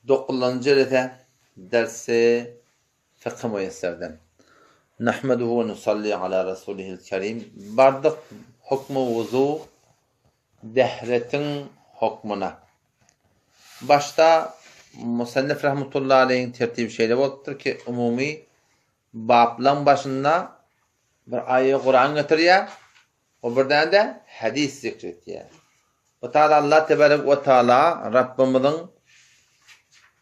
Dokuzynjy jelese dersi Fykh Müýesserden. Nahmeduhu we nusalli ala rasulihil kerim. Bardyk hukmy wuzu dehretiň hukmuna. Başda Musannif rahmetullahi aleýhiň tertibi şeýle bolupdyr ki, umumy baplaň başynda bir aýa Kuran getirýär we bir däne-de hadys zikr etýär. Bu taýda Allah tebarek we taala Rabbymyzyň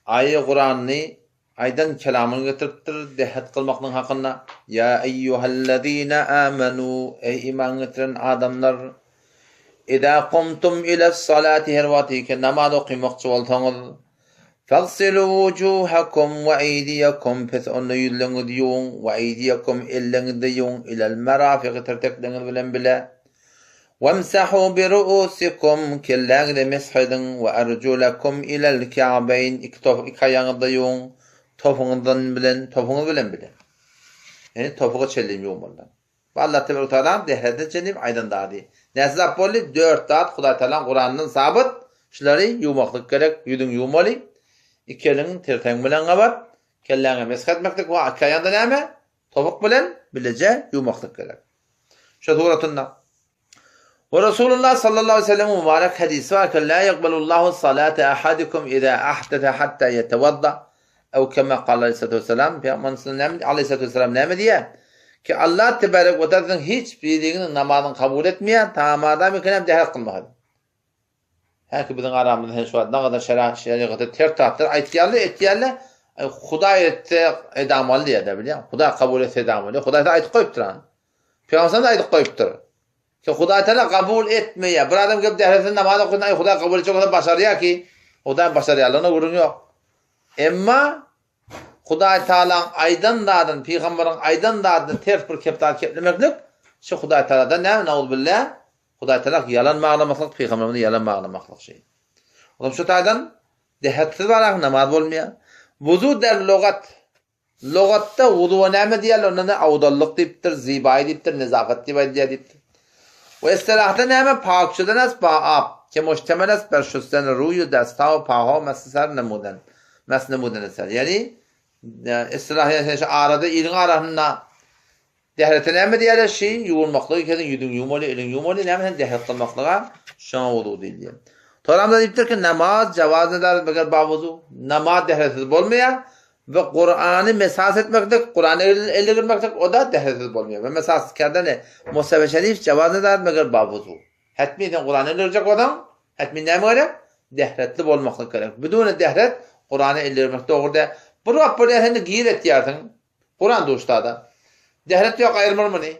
aýa Kuranyny aýdan kelamyny getiripdir dehret kylmaklygyň hakynda, Ýa eýýuhellezine amenu, eý iman getiren adamlar, Iza kumtum iles-salati her wagtyky namaz okymakçy bolsaňyz, fagsilu wujuhakum we eýdiýekum pes onda ýüzleriňizi ýuwuň, we eýdiýekum elleňizi-de ýuwuň, ilel merafiki tirsekleriňiz bilen bile, Wemsahu bi ru'usikum, kelläňize mesh ediň, we arjulakum ilel ka'beýn, iki top, iki aýagyňyzy-da ýuwuň, topuňyzdan bilen, topuňyz bilen bile. Ýagny topuga çenli ýuwmalydyr. Bu Allah tebarek tagalaň dehretine çenli aýdan zady. Näçe zat boldy? Dört zat Hudaý tagalaň Kuranyndan sabyt. Şulary ýuwmaklyk gerek. Ýüzüňi ýuwmaly. Iki eliň tirsegiň bilen gabat. Kelläňe mesh etmeklik we iki aýagyňda näme? Topuk bilen bileje ýuwmaklyk gerek. Şu suratynda We Resulullah sallallahu aleyhi ve sellem mübarek hadisi bar ki la yaqbalullahu salate ahadikum iza ahdatha hatta yetawadda ew kema qala aleyhissalatu vesselam Peygamberimiz aleyhissalatu vesselam näme diýýär? Ki Allah tebarek we taala hiç biriniň namazyny kabul etmeýär, tamadam ekenem dehret kylmasa. Häki biziň aramyzda sen şu wagt nagadar şera şerigaty ter tapdyr aýtýarlar etýärler Hudaý etse edamaly diýýärler bilýäň Hudaý kabul etse edamaly Hudaý aýdyp goýupdyr han Pygamberimiz aýdyp goýupdyr ki Hudaý Taala kabul etmeýär bir adam gelip dähresinde namaz okasyn aý Hudaý kabul etjek bolsa başarýar ki Hudaý başarýarlygyna gürrüň ýok emma Hudaý Tagalaň aýdan zadyny, pygamberiň aýdan zadyny ters bir kepdar keplemeklik, şu Hudaý Tagaladan näme, nauzubilla, Hudaý Tagala ýalan baglamaklyk, pygamberimizi ýalan baglamaklyk şeý. Olam şu taýdan dähetsiz barak namaz bolmaýar. Wuzu der lugat. Lugatda wuzuwa näme diýerler, onda ne awdallyk diýipdir, zibaý diýipdir, nezafet diýip aýdylýar diýipdir. We istilahda näme, pak şudan as ba ab, ke muştemel as ber şusten ruýu desta we paho mesl ser nemuden. Mesne mudene ser. Ýagny istilah ýa şu arada iliň arasynda dährete näme diýýärler? Şi ýuwunmaklygy kesiň ýüzüňi ýuwmaly, eliňi ýuwmaly, näme sen dähret kylmaklyga şoňa wudu diýilýär. Toramda diýipdir ki, namaz jawaz nedar meger ba wudu. Namaz dähretsiz bolmaýar we Kurany mesas etmeklik, Kurany elle girmeklik o da dähretsiz bolmaýar. We mesas kerdene Musafe Şerif jawaz nedar meger ba wudu. Hetmi sen Kurany eldirjek bolsaň, hetmi näme gerek? Dehretli bolmaklyk gerek. Biduni dehret Kurany eldirmek dogry däl. Bir wagt bolýar sen gir etýärsiň. Kuran duşda-da. Dehret ýok aýyrmaly muny.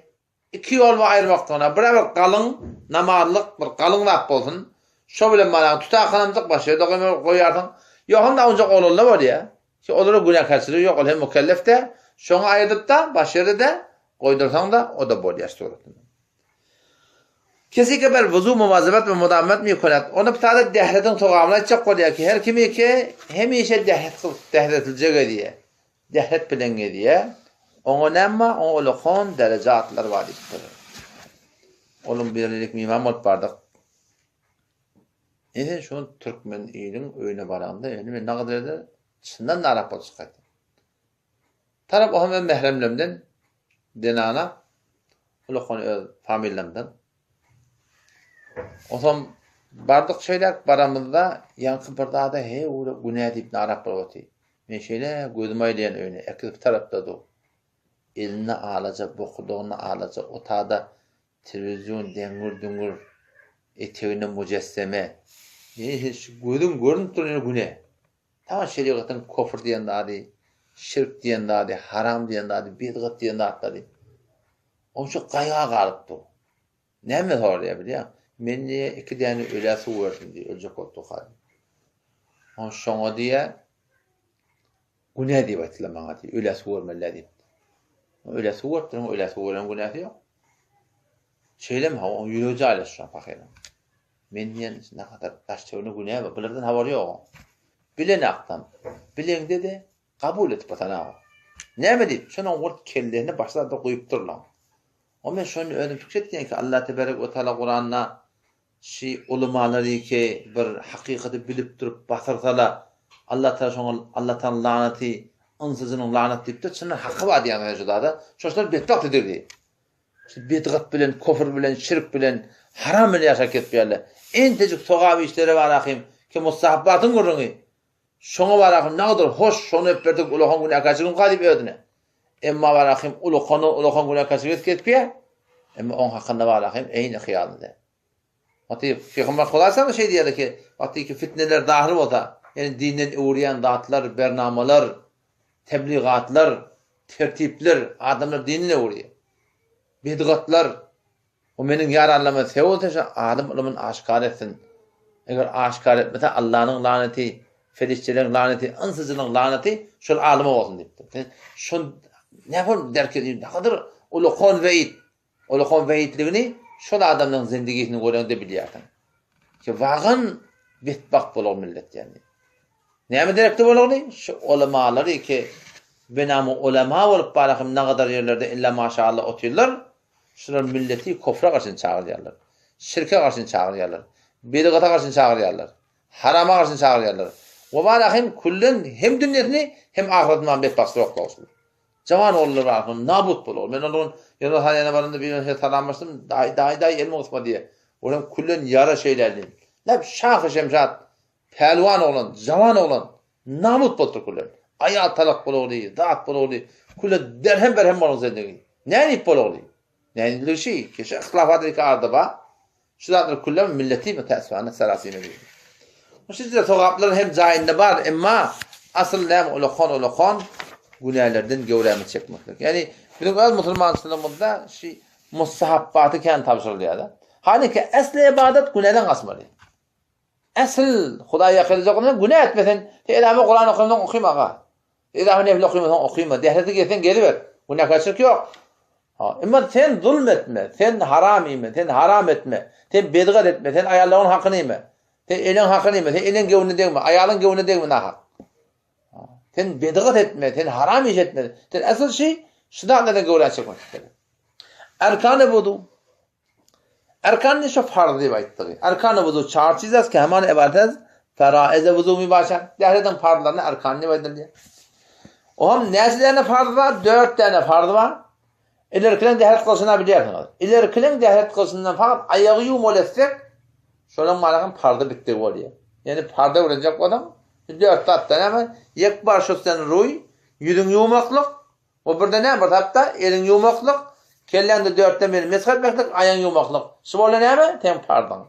Iki ýol bar aýyrmaklygyna. Bir bir galyň namazlyk bir galyň zat bolsun. Şo bilen manaň tutakanamjyk başga ýerde goýarsyň. Ýok hem onjak oglanlar bolýar. Ki olara günäkärçiligi ýok, ol hem mükellef däl. Şoňa aýyrdyp-da başga ýerde-de goýdursaň-da o-da bolýar suratynda. Kesi ke ber wuzu muwazabat we mudamat mikunet. Onda bu taýda dehretiň sogabyny aýtjak bolýar ki, her kimi ki hemişe dehret kylyp, dehretlije gezýär. Dehret bilen gezýär. Oňa näme bar? Oňa ulakon dereje atlar bar diýipdir. Onuň bir ýerlik miman bolup bardyk. Ine şu türkmen iliň öýüne baranda, indi men nagt ýerde çyndan narap bolup çykaýdym. Tarap o hem öz mähremlerimden zenana, ulakan öz familiýamdan. Onsoň bardyk şeýläk baramyzda ýaňky bir zada heý uly günä diýip narap bolup otyr. Men şeýle gözüm aýlaýan öýüne, äkidip tarapda dur. Elinde alaja, bokurdagynda alaja, otada telewizion deňňür-düňňür, eteginde mujesseme. Ýene şu gözüň görünip duran ýeri günä. Tamam şerigatyň kofr diýen zady, şirk diýen zady, haram diýen zady, bidgat diýen zatlary. Onça gaýga galyp dur. Näme soraýar bilýäň? Men diýe iki däne ölä suw berdim diýe, öljek bolup durka diýe. On şoňa diýe günä diýip aýtdylar maňa diýe, ölä suw bermeli diýip. Ölä suw beripdir, ölä suw beren günäsi ýok. Şeýlemi? Hawa, oň ýüregi jaýlaşdy şoň pahyryň. Men diýen nahadar daş-töwerine günä bar, bulardan habary ýok oň. Bilenakdan, bileňde-de kabul edip batanagok. Näme diýip, şonuň gurt kellesine başlap-da guýup durlaň. O men şony özüm pikir etýän ki, Allah tebarek we taala Kuranda şi ulumalary ki bir hakykaty bilip durup basyrsala, Allah Taala şoňa Allah Taala lanaty, ynsyjynyň lanaty diýipdir, çyndan haky bar diýýän şu zada. Şoşlar betbagt edildi. Şu bidgat bilen, kofr bilen, şirk bilen, haram bilen ýaşap ketýärler. Entejik sogap işleri bar ahym, ki mustahabbatyň gürrüňi. Şoňa bar ahym nagadar hoş, şony öp berdik ulakan günäkärçiligim ka diýip özüne. Emma bar ahym ulakandan ulakan günäkärçilik etýär. Emma oň hakynda bar ahym eýni hyýalynda. Wagty Pygamber Hudaý şeý diýýärdi ki, wagty ki fitneler dahyl bolsa, ýagny dinden öwürýän zatlar, bernamalar, tebligatlar, tertipler adamlar dinden öwürýär. Bidgatlar o meniň ýaranlaryma sebäp bolsa, şo alym ylymyny aşgar etsin. Eger aşgar etmese, Allanyň lanaty, perişdeleriň lanaty, ynsyjynyň lanaty şol alyma bolsun diýipdir. Şol nähol derk edýär, nakadyr ulukon weýit. Olakan weýitligini şol adamlaryň zindigisini göreňde bilýärsiň. Ki wagan betbagt bolar millet ýagny. Näme derekde bolany? Şu ulamalary ki benamy ulama bolup barahym nagadar ýerlerde illa maşallah otyrlar. Şular milleti kofra garşy çagyrýarlar. Şirke garşy çagyrýarlar. Bidgata garşy çagyrýarlar. Harama garşy çagyrýarlar. We barahym küllen hem dünýesini hem ahyretini betbagtçylyk bolsun. Jawan oglanlar bar, soň nabut bolar. Men ol gün ýene Haýana baranda birine şeýle salamlaşdym, Daýy, daýy, daýy, elimi gysma diýýär. Olam küllen ýara şeýle diýdim. Näp şahy şemşat, pälwan oglan, jawan oglan, nabut bolupdyr küllen. Aýal talak bolagly, zat bolagly, küllen derhem-berhem bolan zendegi. Nädip bolagly? Nädip şi, keşe yhtilafat iki arada bar. Şu zatlar küllem milleti mütäessifane sarasime girdi. Şu size sogaplar hem jaýynda bar, emma asyl näme ulakan ulakan günälerden göwrämi çekmeklik. Ýani biziň öz musulmançylygymyzda şu mustahabbaty kän tabşyrylýar-da. Haliki esli ibadat günäden gaçmaly. Esl Hudaý ýakynjak bolsa günä etme sen. Sen edama Kuran okamasaň okyma aga. Edama nefil okamasaň okyma. Dählete gezseň geziber. Günäkärçilik ýok. Ha, emma sen zulm etme, sen haram iýme, sen haram etme, sen bedgat etme, sen aýallaryň hakyny iýme. Sen eneň hakyny iýme, sen eneň göwnüne degme, aýalyň göwnüne degme nahak. Sen bedgat etme, sen haram iş etme. Sen asıl şey şu zatlardan göwrä çekmek gerek. Erkany wudu. Erkan şu farz diýip aýtdygy. Erkany wudu çar çiz ki heman ibaret ez feraize wudu mübaşa. Dährediň farzlaryna erkan diýip aýdylýar. Oňam näçe däne farz bar? 4 däne farz bar. Ilerkileň dähret kylşyna bilýärsiňiz. Ilerkileň dähret kylşyndan fakat aýagy ýuwmaly etsek, şonuň manasynyň parzy bitdigi bolýar. Ýani parza öwrenjek bolsaň, şu 4 zatda näme? Ýek bar şusden ruý, ýüzüňi ýuwmaklyk, O birde näme bir zatda eliňi ýuwmaklyk, kelläňde dörtden birini mesh etmeklik, aýagyňy ýuwmaklyk. Şu boldy näme? Seň parzyň.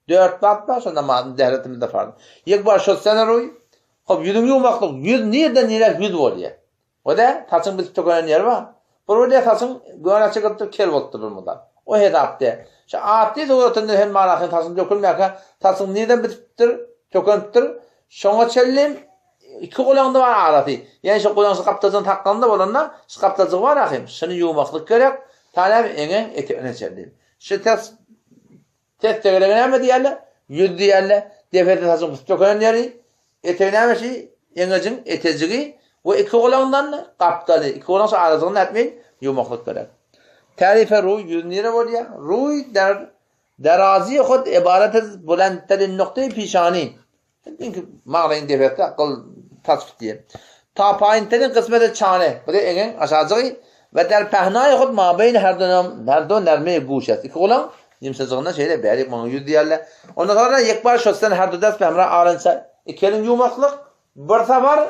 Dört zat bar şo namazyň dähretimizde farz. Ýek bar şo seneruý. Hop ýüzüňi ýuwmaklyk, ýüz nirden nirä ýüz bolýar. O-da saçyň bitip tökenen ýeri bar. Bir bolýar saçyň göni çykypdyr kel bolupdyr bir mudar. O hesapda. Şu atly suratynda hem manasyny saçyň dökülmäkä saçyň nirden bitipdir, tökenipdir. Şoňa çenli Iki gulagyňda bar arasy. Ýani şu gulagyň şu gapdaljagyny saklanda bolanda, şu gapdaljygy bar ahym, şuny ýuwmaklyk gerek. Ta näme eňeň etegine çenli. Şu ters ters tegelege näme diýerler? Ýüz diýerler. Depesi saçyň püs dökülen ýeri. Etegi näme şi? Eňejiň etejigi we iki gulagyňdan gapdaly. Iki gulagyň şu arajygyny nätmeýin ýuwmaklyk gerek. Tärife ruý ýüz nire bolýar? Ruý der derazi hut ibaret ez bulendterin nukteýi pişani. Çünki magnaýyň depesi gyl saç bitýär. Ta paýynterin kysmeti çane, bu da eňeň aşajygy we der pähnaýy hut mabeýni her do her do nermeýi guş est. Iki gulaň ýumşajygyndan şeýle bärik muňa ýüz diýerler. Ondan soňra ýekbar şosdan her do dest hemra arynça iki eliň ýuwmaklyk bir sapar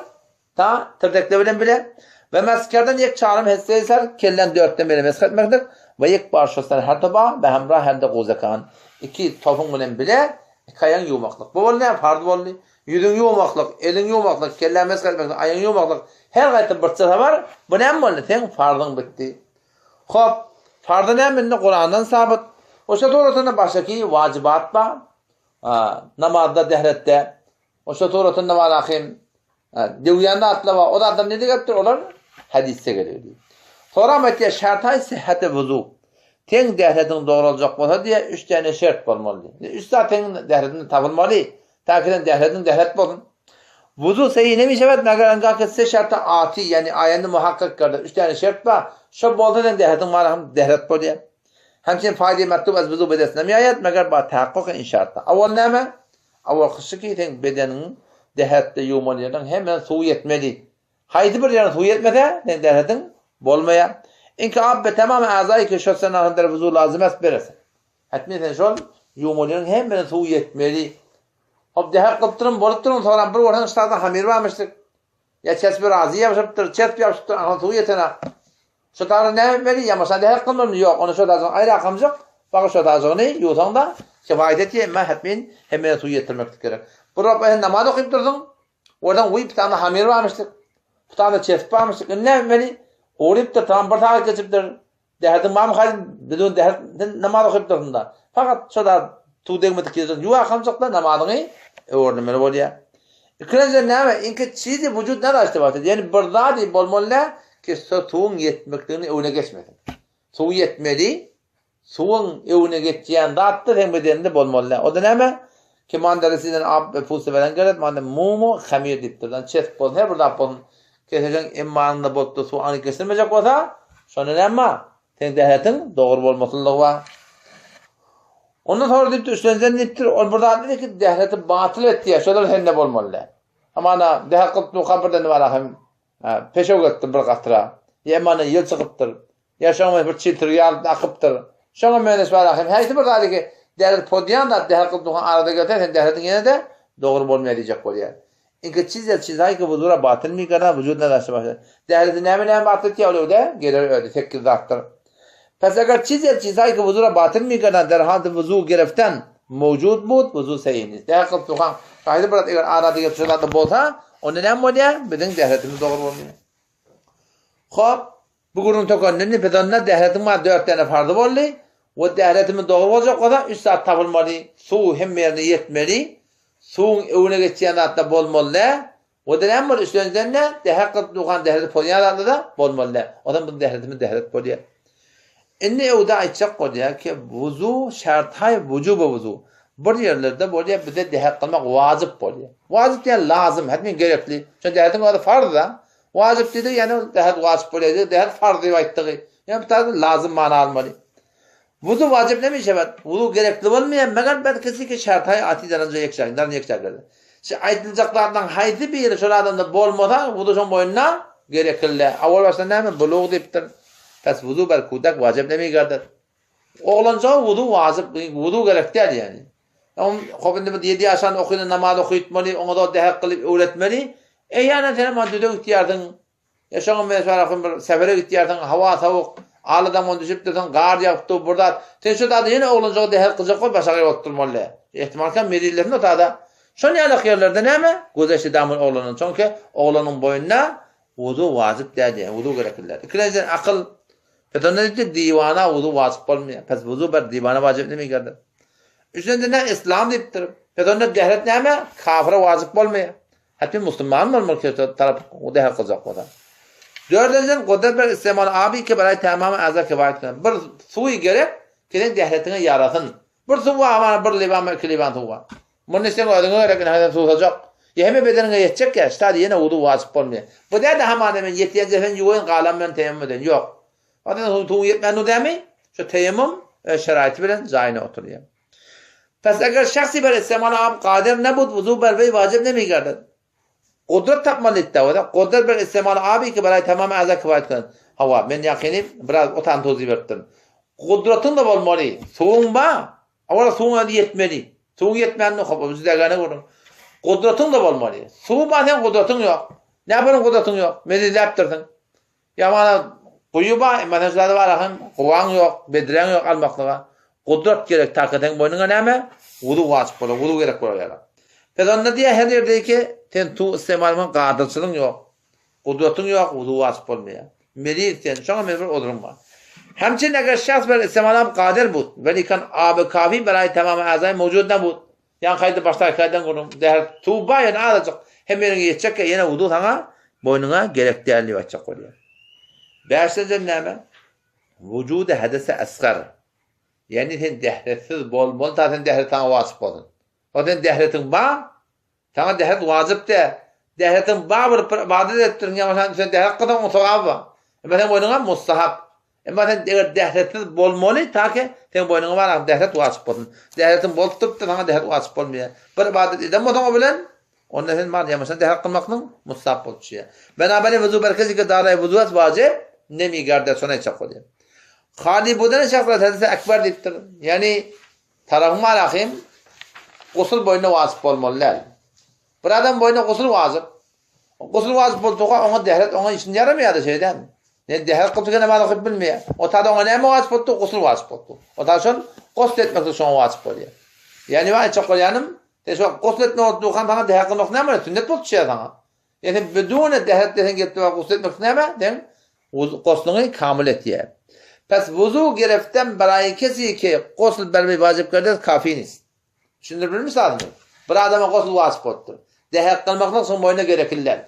Ta, tirdekler bilen bile. We meskerden ýek çarym hesse ser, kellen dörtden biri mesh etmekdir. We ýek bar şosdan her toba, we hemra hem-de guzekan. Iki topuň bilen bile, iki aýagyň ýuwmaklyk. Bu boldy näme? Farz boldy. Ýüzüňi ýuwmaklyk, eliňi ýuwmaklyk, kelläňi mesh etmeklik, aýagyňy ýuwmaklyk. Her gaýta bir sapar, bu näme boldy? Seň farzyň bitdi. Hop, farzy näme indi? Kurandan sabyt. Oşa suratynda başdaky wajybat bar. Namazda, dehretde. Oşa suratynda bar ahym. Döwýän zatlar bar. O zatlar nirde gelipdir? Olar hadysda geliyor diýip. Soram aýtýar, şartaý sihhati wuzu. Teň dähretiň dogry boljak bolsa diýýär, üç däne şert bolmaly diýýär. Üç zat teň dähretinde tapylmaly. Ta ki sen dähretiň dähret bolsun. Wuzu seýi nemişewet meger engaki se şarta ati, ýani aýandy muhakkak garda. Üç däne şert bar. Şo bolsa sen dähretiň bar hem dähret bolýar. Hemçin faýda matlub az wuzu bedesine miýaýat meger ba tahakkuk in şarta. Awal näme? Awalkysy ki seň bedeniň. Dähetde ýuwmaly ýerden hemme suw ýetmeli. Haýsy bir ýeriň suwy ýetmese, seň dähetiň bolmaýar. Inki ab be tamam a'zai ki şösen ahyn der wuzu lazym est beresi. Hetmen sen şol ýuwmaly ýeriň hemmesine suw ýetmeli. Hop dähet gylyp durun, bolup durun, soňra bir görseň ştadan hamir barmyşdyk. Ýa çesbi razy ýapyşypdyr, çesp ýapyşypdyr, aňa suw ýetenak. Şo taýda näme etmeli? Ýa maşa dähet kylmalymy? Ýok, ony şo taýdan aýra akamjyk, bagyr şo taýjygyny ýuwsaň-da, kifaýat etýär, emma hetmin hemmeden suw ýetirmeklik gerek. Bir wagt sen namaz okyp dursuň, görseň, wiý, putanda hamyr barmyşdyk, putanda çesip barmyşdyk, indi näme etmeli? Urypdyr, tamam bir sagat geçipdir, dähediň barmy haýsy, bidun dähet, sen namaz okyp dursuň-da. Fakat şo zat suw degmedik ýerden ýuw akamjyk-da namazyňy öwürlemeli bolýar. Ikilenjiden näme? Inki çizi wujud nadaşdy wagty. Ýani bir zady bolmaly däl ki şo suwuň ýetmekligini öwüne geçmesin. Suw ýetmeli, suwuň öwüne geçýän zat-da seň bedeninde bolmaly däl. O-da näme? Ki manda residen ab we pulsa beren gerek, manda mumu hamir diýipdir. Ýani çesip bolsun, her bir zat bolsun. Kesejeň emmanyňda bolup-da suw anyk geçirmejek bolsa, şonda näme? Seň dähetiň dogry bolmasynlygy bar. Ondan soňra diýipdir, üçlenjen diýipdir, ol bir zat diýdi ki, däheti batyl etdi, şolar sende bolmaly däl. Hamana dähet gylyp durka birden wala hem peşew gelipdir bir gatra. Ýa emana ýyl çykypdyr. Ýa şoňa bir çiltir ýalyp akypdyr. Şoňa meňzeş wala hem häýsi bir zady ki, dähet pozýan zat dähet gylyp durka arada gelse, sen dähetiň ýene-de dogry bolmaýar diýjek bolýar. Inki çiz çiz ki wuzura batyl mikana wujud nadaşy başa. Dählisi näme näme batyl etýär ol öwde geler özi sekiz zatdyr. Pes eger çiz çiz ki wuzura batyl mikana derhal wuzu gireften mewjud bud wuzu seýini. Däh kylyp durkan haýsy bir zat eger arada gelip şu zat bolsa onda näme bolýar? Biziň dähletimiz dogry bolmaýar. Hop Bu gürrüň tökenden nefes onda dähretiň bar dört däne farzy boldy we dähretimiz dogry boljak bolsa üç zat tapylmaly, suw hemme ýerine ýetmeli, suwuň öwüne geçýän zatlar bolmaly däl we-de näme boldy üçlenjiden-de dähret gylyp durkan dähreti pozýan zatlar-da bolmaly däl. Onsoň biziň dähretimiz dähret bolýar. Indi öwde aýtjak bolýar ki wuzu şarthaý wujuba wuzu. Bir ýerlerde bolýar bize dähret kylmak wajyp bolýar. Wajyp diýen lazym, hetmen gerekli. Şo dähretiň özi farz-da. Wajyp diýdik, ýagny ol dähet wajyp bolýar diýdik, dähet farz diýip aýtdygy. Ýagny bu taýda lazym many almaly. Wuzu wajyp näme işe bar? Wuzu gerekli bolmaýar, meger bir kesiki şartaý aty daran ýek şar, daran ýek şar geldi. Şu aýdyljak zatlaryň haýsy biri şol adamda bolmasa, wuzu şoň boýnuna gerekli. Awal başda näme? Bulug diýipdir. Pes wuzu ber kudak wajyp näme gerdir? Oglanjyga wuzu wajyp, wuzu gerek däl ýagny. Oň hop indi bir 7 ýaşan okyny namaz okytmaly, oňa da dähek kylyp öwretmeli. Eýýänem senem ony düze gitýärsiň. Ýa şoňa men şarafym bir sefere gitýärsiň, hawa sowuk, aly daňdan düşüpdirsiň, gar ýagyp dur, bir zat. Sen şu zady ýene oglanjyga dähek kyljak bolup başagaý bolup durmaly. Ehtimal kem mezillesin o zada. Şon ýalak ýerlerde näme? Gözeşli damar oglanyň. Çünki oglanyň boýnuna wuzu wajyp däl diýen, wuzu gerekli däl. Ikilenjiden akyl Pes onda diýipdir, diwana wuzu wajyp bolmaýar. Pes wuzu bar, diwana wajyp näme gerdir? Üçünjiden näme islam diýipdir. Pes onda dähret näme? Kafira wajyp bolmaýar. Hatda musulman bolmaly ki tarap dähret kyljak bolsa. Dördünjiden gudrat bir istemal abi ki baraý tamam aza kifaýet kylyn. Bir suwy gerek ki sen dähretiňe ýarasyn. Bir suw bar, mana bir liwan, iki liwan suw bar. Muny seň özüňe gerek, ine sen suwsajak. Ýa hemme bedeniňe ýetjek ýa, ştady ýene wudu wajyp bolmaýar. Bu däl-de hamana men ýetýänçä sen ýuwaýyn, galan bilen teýemmum edeýin. Ýok. Wagtynda suw suwuň ýetmän dur dämi? Şo teýemmum öz şeraýty bilen jaýyna oturýar. Pes eger şahsy ber istemal ab kadir nebud wudu ber weý wajyp nemigardat. Gudrat tapmaly etdi oda. Gudrat ber istemal abi ki beraý tamam aza kifaýet kylyn. Hawa, men ýakyny biraz otan tozy beripdirin. Gudratyň da bolmaly. Suwuň ba, Owal suwuň özi ýetmeli. Suwuň ýetmänini hop, o jüdägäne görüň. Gudratyň-da bolmaly. Suw bar, seň gudratyň ýok. Näme bilen gudratyň ýok? Mezilläpdirsiň. Ýa mana guýy bar, emma sen şurada bar hem gowaň ýok, bedreň ýok almaklyga. Gudrat gerek, taka seň boýnuňa näme? Wudu wajyp bolar, wudu gerek bolar ýaly. Pes onda diýýär her ýerdeki sen suw istemalman gadyrçylygyň ýok. Gudratyň ýok, wudu wajyp bolmaýar. Meriz sen, şoňa men bir ozrym bar. Hemçin eger şahs ber istemalab kadir but, welikan aby kafi beraý tamamy azaý mewjud nabut. Ýaňky aýdy başdaky aýdan gürrüň, dähel suw bar ýöne azajyk, hem ýeriňe ýetjekkä ýene wudu saňa boýnuňa gerek däl diýip aýtjak bolýar. Bäşinjiden näme? Wujudy hadese asgar. Ýagny sen dähretsiz bolmaly ta sen dähret saňa wajyp bolsun. O sen dähretiň bar, Saňa dähet wajyp däl. Dähetiň bar bolup bir ybadat edip durun, ýa bolmasa sen dähet kylsaň oň sogaby bar. Emma seň boýnuňa mustahap. Emma sen eger dähetsiz bolmaly, ta ki seň boýnuňa bar dähet wajyp bolsun. Dähetiň bolup durupdyr, saňa dähet wajyp bolmaýar. Bir ybadat eden bolsaň o bilen, Onda sen mal ýamaşan dehret kylmaklygyň mustahap bolup düşýär. Benaberin wuzu ber kesi ki daraý wuzu est wajib nemi gardet şony aýtjak bolýar. Hali budan şahslar hadisi ekber diýipdir. Ýani tarapyň malahym gusul boýuna wajyp bolmaly däl. Bir adam boýuna gusul wajyp. Gusul wajyp bolduga oňa dehret oňa işini ýaramaýar-da şeýdämi? Ne dehret kylsa namaz okyp bilmeýär. O tada oňa näme wajyp boldy? Gusul wajyp boldy. O tada şol gusl etmek şoňa wajyp bolýar. Ýani men aýtjak bolýanym, sen şo gusl etmek boldy dukan saňa dehret kylmak näme bolýar? Sünnet bolup düşýär saňa. Ýa sen bidune dehret desen gelip dur gusl etmek näme? Sen gusluňy kamil etýär. Pes wuzu gereften baraý kesi ki gusl bermeý wajyp gerdes kafi nist. Düşündirip bilmiş zadymy? Bir adama gusl wajyp bolupdyr. Dehret kylmaklyk şoň boýuna gerekli däl.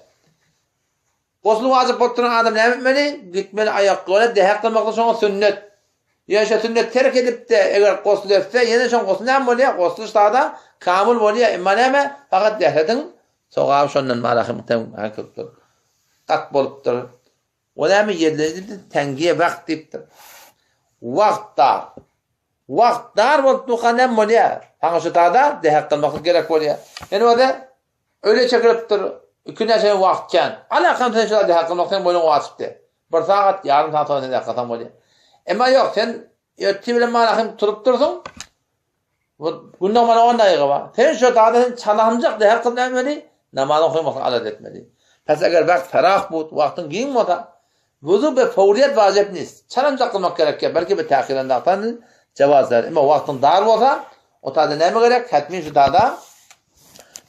Gusl wajyp bolup duran adam näme etmeli? Gitmeli aýakgaba dehret kylmaklyk şoňa sünnet. Ýöne şo sünnet terk edip-de, eger gusl etse, ýene şoň gusly näme bolýar? Gusly sada kamyl bolýar. Emma näme? Fakat dehretiň sogaby şondan marahym köpdür. Gat bolupdyr. O näme ýerlenipdir? Teňgiye wagt diýipdir. Wagt dar. Wagt dar bolup durka näme bolýar? Saňa şu tada dehek kylmaklyk gerek bolýar. Ýene bolsa öýle çekilipdir. Iki näçe wagt kän. Alakam sen şu dehek kylmak sen boýnuňa wajypdy. Bir sagat, ýarym sagat soň sen dehek kylsaň bolýar. Emma ýok, sen ertir bilen malahym turup dursuň. Bu günde mana on daýyga bar. Sen şu tada sen çalamjak dehek kylyp näme etmeli? Namaz okamaklyk alada etmeli. Pes eger wagt ferah but, wagtyň giň bolsa, wuzu be fawriyet wajib nis. Çalamjak kylmak gerek, belki be tähiren dagtan jawaz ber. Emma wagtyň dar bolsa, o tada näme gerek? Hatmin şu tada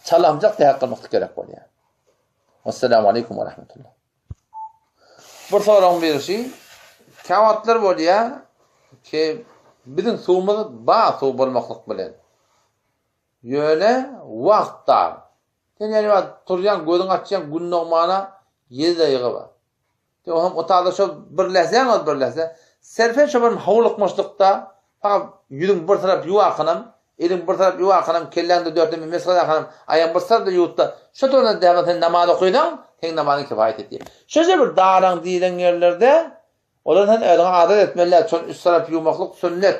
çalamjak dehek kylmaklyk gerek bolýar. Assalamu aleykum we rahmetullah. Bir soragyň birisi, käwagtlar bolýar ki, biziň suwumyz bar suw bolmaklyk bilen. Ýöne wagt dar. Sen ýaly wagt turýaň, gözüňi açýaň, gün dogmana ýedi daýyga bar. Sen oňam otagda şo birleşseň ol birleşse, serfen şo bir howlukmaçlykda Fakat ýüzüň bir tarap ýuwakanam, eliň bir tarap ýuwakanam, kelläňde dörteme mesh gazakanam, aýagyň bir tarapda ýuwutda, şo turanda däbe sen namaz okysaň, seň namazyň kifaýat etýär. Şoja bir daraň diýlen ýerlerde olar sen özüňe adat etmeli däl, şol üç tarap ýuwmaklyk sünnet.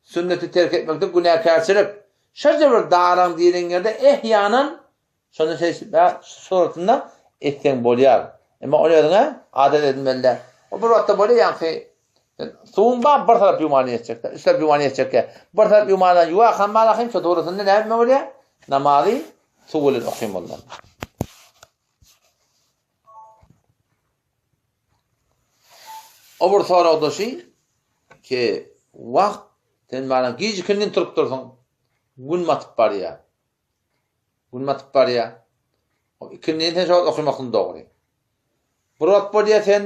Sünneti terk etmeklik günäkärçilik. Şoja bir daraň diýlen ýerde ehýanan Şonda şeýle suratynda etseň bolýar. Emma ony özüňe adat edinmeli däl. O bir wagtda bolýar ýaňky suwuň bar bir tarap ýuwmany ýetjekde, üç tarap ýuwmany ýetjekde. Bir tarap ýuwmandan ýuwakan malahym şo dogrusynda näme etmeli bolýar? Namazy suw bilen okymalydyr. O bir soragda şi ki wagt sen bana gije ikindin turup dursuň, gün batyp barýar. Gün batyp barýar. Ikindini sen şo wagt okamaklyň dogry. Bir wagt bolýar sen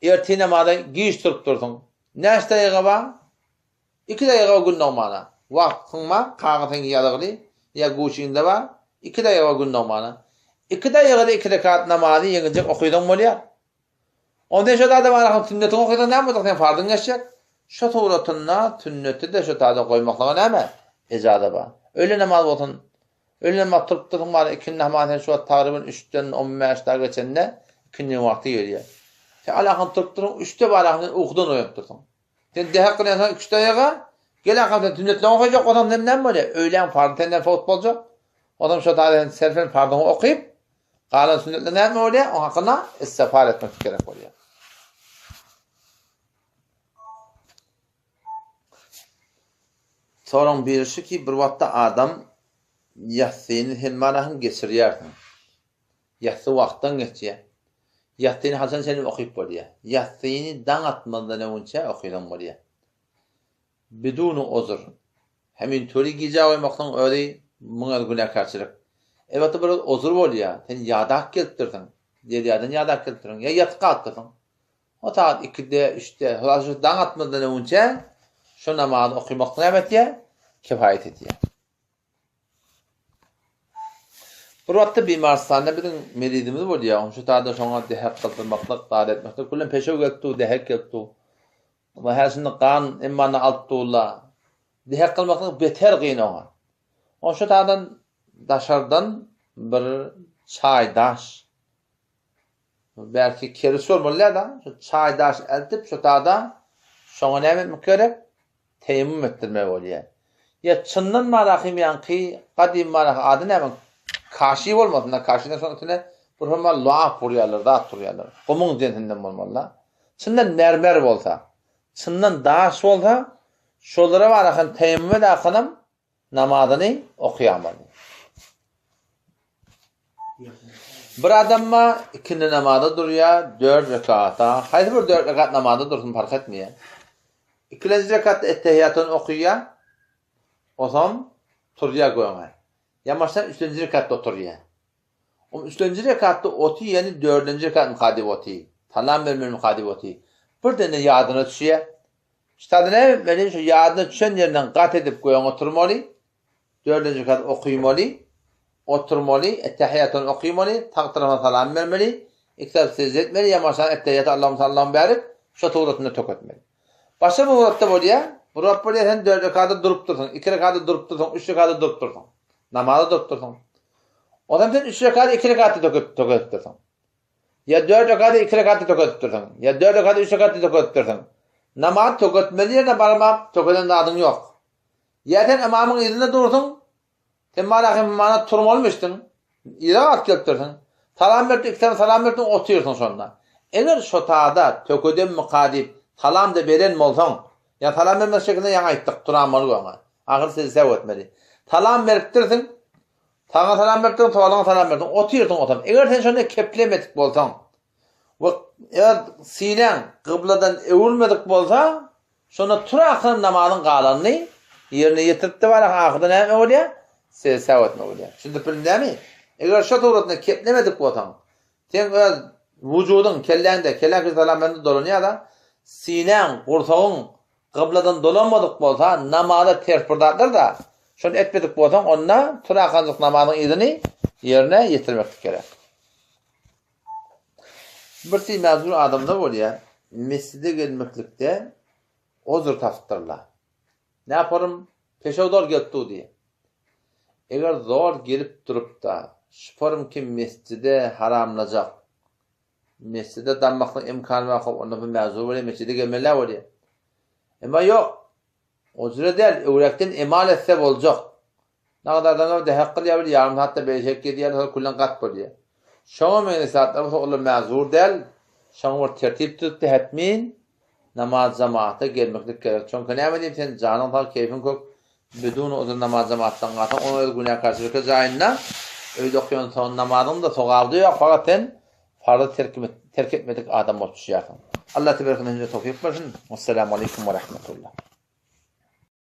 ertir namaza giç turup dursuň. Näçe daýyga bar? Iki daýyga bar gün dogmana. Wagtyň bar, kagyz seň ýazygly ýa guçyňda bar. Iki daýyga bar gün dogmana. Iki daýygada iki rekat namazy ýeňiljek okysaň bolýar. Onda şo zada barahym sünnetiňi okasaň näme boljak seň farzyň geçjek. Şo suratynda sünneti-de şo tada goýmaklyga näme ejaza bar. Öýle namaz bolsun. Öýle namaz turup dursuň bary ikindi namaz sen şu wagt tagryban üçden 15 dagy geçende ikindi wagty gelýär. Sen alahym turup dursuň üçde barahym sen ukudan oýanyp dursuň. Sen dehek kylýansoň iki-üç daýaga, gel aham sen sünnetleňi okajak bolsaň sen näme bolýar? Öýläň farzy senden fowt boljak. Onsoň şo taýda sen serfen farzyňy okyp, galan sünnetler näme bolýar? Oň hakynda istigfar etmek gerek bolýar. Soragyň biri şu ki, bir wagtda adam ýassyny sen mana hem geçirýärsiň. Ýassy wagtdan geçýär. Ýassyny haçan çenli okyp bolýar? Ýassyny daň atmazdan öňünçä okysaň bolýar. Biduni uzr. Hemin töri gijä goýmaklygyň özi muň özi günäkärçilik. Elbetde bir uzr bolýar. Sen ýadap gelipdirsiň. Derýadan ýadap gelipdirsiň. Ýa ýatyp galypdyrsyň. O sagat ikide, üçde, hulasy şu daň atmazdan öňünçä şu namazy okymak näme etýär? Kifaýat edýär. Bir wagtda bimarystanda biziň merizimiz bolýar. Oň şu taýda şoňa dehek gyzdyrmaklyk, zat etmeklik bilen peşew gelip dur, dehek gelip dur. Oňa hä şindi gan emmany alyp durlar. Dehek kylmaklyk beter gyn oňa. Oň şu taýdan daşardan bir çaý daş belki kerpiç bolmaly däl-de, şu çaý daş eltip şu taýda şoňa näme etmek gerek? Teýemmum etdirmek bolýar. Ýa çyndan barahym ýaňky gadym barahy ady näme kaşi bolmasyn-da kaşiden soň üstüne bir hurma lap urýarlar zat urýarlar. Gumuň jensinden bolmaly-da. Çyndan mermer bolsa, çyndan daş bolsa şolara barahyn teýemmüm edäkanam namazyny okaýamaly. Bir adamma ikindi namaza durýar, dört rekata, haýsy bir dört rekat namaza dursun parh etmeýär. Ikilenji rekatda ettehiýatyny okaýar, otam turýar göňe. Ýamaşdan üçlenji rekatda oturýar. Om üçlenji rekatda oty ýene dördünji rekatmyka diýip oty. Salam bermelimikä diýip oty. Birden-de ýadyna düşýär. Ştada näme etmeli? Şu ýadyna düşen ýerinden gat edip göňe oturmaly. Dördünji rekat okymaly, oturmaly, ettehiýatyny okymaly, sag tarapa salam bermeli, iki tarap sejde etmeli, ýamaşan ettehiýaty Allahum sallam bärip, şo suratynda töketmeli. Başga bir suratda bolýar, bir wagt bolýar sen dört rekada durup dursuň, iki rekada durup dursuň, üç rekada durup dursuň. Namaza durup dursuň. Ondan sen üç rekada iki rekatda töküp töketip dursuň. Ýa dört rekada iki rekatda töketip dursuň. Ýa dört rekada üç rekatda töketip dursuň. Namaz töketmeli ýerine barmap tökeden zadyň ýok. Ýa sen ymamyň yzynda dursuň, sen malaky mana turmalymyşdyň, yza galyp gelipdirsiň. Salam berdi, iki sany salam berdiň, otyrsyň şonda. Eger şo tada tökedemmika diýip salam-da beren bolsaň, ýa salam bermek şekilinde ýaňy aýtdyk, turanmaly oňa. Ahyry sejde sehw etmeli. Salam beripdirsiň, saňa salam beripdirsiň, soluňa salam beripdirsiň, otyrsyň otam. Eger sen şonda keplemedik bolsaň we eger synaň gybladan öwrülmedik bolsa, Şonda tur ahyram namazyň galanyny ýerine ýetiripdi bar ahyrda näme bolýar? Sejde sehw etmek bolýar. Düşündirip bildim dämi? Eger şo suratynda keplemedik bolsaň, seň öz wujudyň kelläňde, kelläň kişi salam berende dolanýar-da, sinäň, gursagyň gybladan dolanmadyk bolsa, namaza ters bir zatlar-da, şony etmedik bolsaň, onda tur ahanjyk namazyň yzyny ýerine ýetirmeklik gerek. Bir ti mezur adamlar bolýar, mesjide gelmeklikde ozur tapypdyrlar. Näparym, peşew zor gelip dur diýýär. Eger zor gelip durup-da, şuparym kim mesjide haramlajak, mesjide dammaklyk imkany barka, onda bu mezur bolýar, mesjide gelmeli-ä bolýar. Emma ýok, o jüre däl, öwrekden emal etse boljak. Nagt adamlar dähek kylýar bir ýarym saatda beýşek gezýärler soň külden gat bolýar. Şoňa meňzeş zatlar bolsa olar mäzur däl. Şoňa bir tertip düzüpdi hetmin namaz jamaata gelmeklik gerek. Çonki näme diýip sen janyň sag keýpiň kök bidun uzur namaz jamaatdan galsaň onuň özi günäkärçilikli jaýynda öýde okaýan soň namazyň-da sogaby-da ýok fakat sen farzy terk etmedik adam bolup düşýärsiň. Allah teberek hemmämize towfyk bersin. Wessalamu aleýkum we rahmetullah.